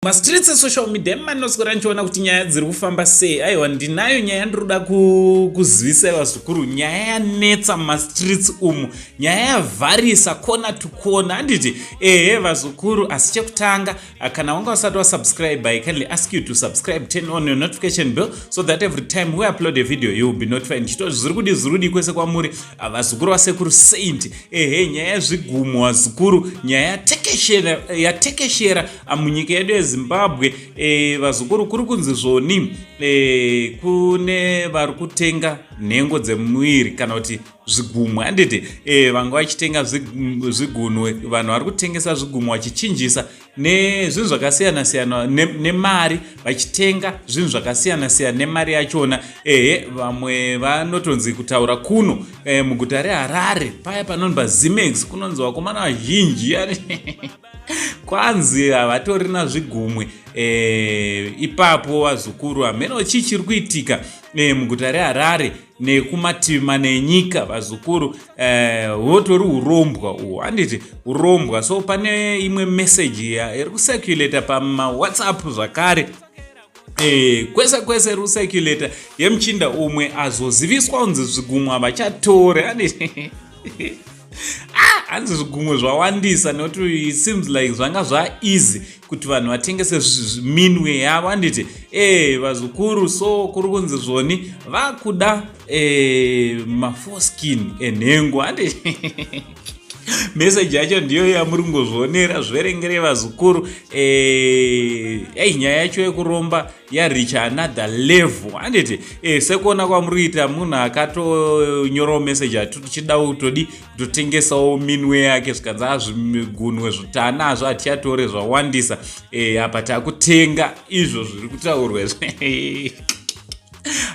Mastreets esocial media emanoswera ndichiona kuti nyaya dziri kufamba sei. Aiwa, ndinayo nyaya ndinoda kuzivisai vazukuru. Nyaya yanetsa mumastreets umu, nyaya yavharisa corner to corner, handiti? Ehe vazukuru, asi chekutanga, kana wanga usati wasubscribe, I kindly ask you to subscribe, turn on your notification bell so that every time we upload a video you will be notified. Ndichito zviri kudi, zviri kudi kwese kwamuri, vazukuru vasekuru Saint. Ehe, nyaya yezvigumo vazukuru, nyaya yatekeshera, yatekeshera munyika yedu yeZimbabwe. Vazukuru, kuri kunzi zvoni kune vari kutenga nhengo dzemuviri kana kuti zvigumwe, handiti? Vanga vachitenga zvigunwe, vanhu vari kutengesa zvigumwe vachichinjisa nezvinhu zvakasiyana siyana nemari, vachitenga zvinhu zvakasiyana siyana nemari yachona. Ehe, vamwe vanotonzi kutaura kuno muguta reHarare, paya panonzi paZimex, kunonzi vakomana vazhinji kwanzi havatorina zvigumwe ipapo. Vazukuru, hameno chii chiri kuitika muguta reHarare nekumativi mana enyika. Vazukuru, hutori urombwa uhwu, handiti? Urombwa. So pane imwe meseji iri kucirculata pamaWhatsApp zvakare, kwese kwese iri kucirculata, yemuchinda umwe azoziviswa kunzi zvigumwe havachatore, handiti? Ah, hanzi zvigumwe zvawandisa nekuti it seems like zvanga zvaeasy kuti vanhu vatengese minwe yavo, handiti? Vazukuru, so kuri kunzi zvoni vakuda maforeskin enhengo, handiti? Meseji yacho ndiyo yamuri kungozvionera, zverengere vazukuru. Ei, nyaya yacho yekuromba yareacha another level, handiti? Sekuona kwamuri kuita, munhu akatonyorawo meseji atichida kutodi kutotengesawo minwe yake, zvikanzi azvigunwe zvitanazvo hatichatore, zvawandisa. Apa takutenga izvo zviri kutaurwa izvi.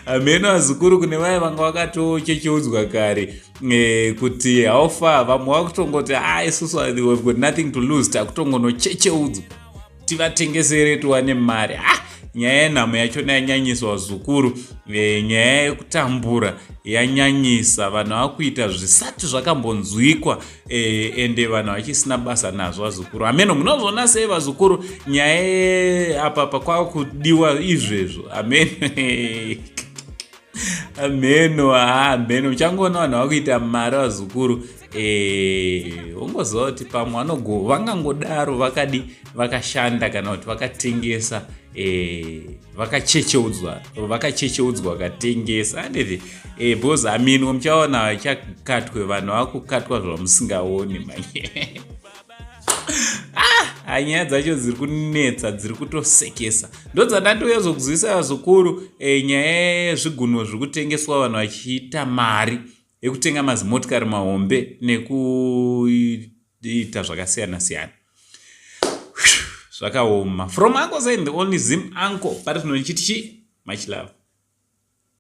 Hameno vazukuru, kune vaya vanga vakatochecheudzwa kare kuti haufa, vamwe vakutongoti a ah, isusu we've got nothing to lose, takutongonochecheudzwa tivatengesere tiwane mari. Ah, nyaya yenhamo yachona yanyanyisa vazukuru. Nyaya yekutambura yanyanyisa, vanhu vakuita zvisati zvakambonzwikwa, ende vanhu vachisina basa nazvo. Vazukuru, hameno munozviona sei vazukuru nyaya apa pakwakudiwa izvezvo? Hameno, hameno, ha, hameno. Uchangoona vanhu vakuita mari vazukuru, ungoziva kuti pamwe vangangodaro vakadi vakashanda kana kuti vakatengesa, vakachecheudzwa, vakachecheudzwa vakatengesa, handiti? Because aminwe muchaona vachakatwe, vanhu vakukatwa zvamusingaoni manye. Ah, nyaya dzacho dziri kunetsa, dziri kutosekesa. Ndodzandatouya zokuzivisa vazukuru, nyaya yezvigunwe zviri kutengeswa, vanhu vachiita mari yekutenga mazimotikari mahombe nekuita zvakasiyana siyana. Zvakaoma. From Uncle Saint, the only Zim uncle, pari zvino ndichiti chi much love.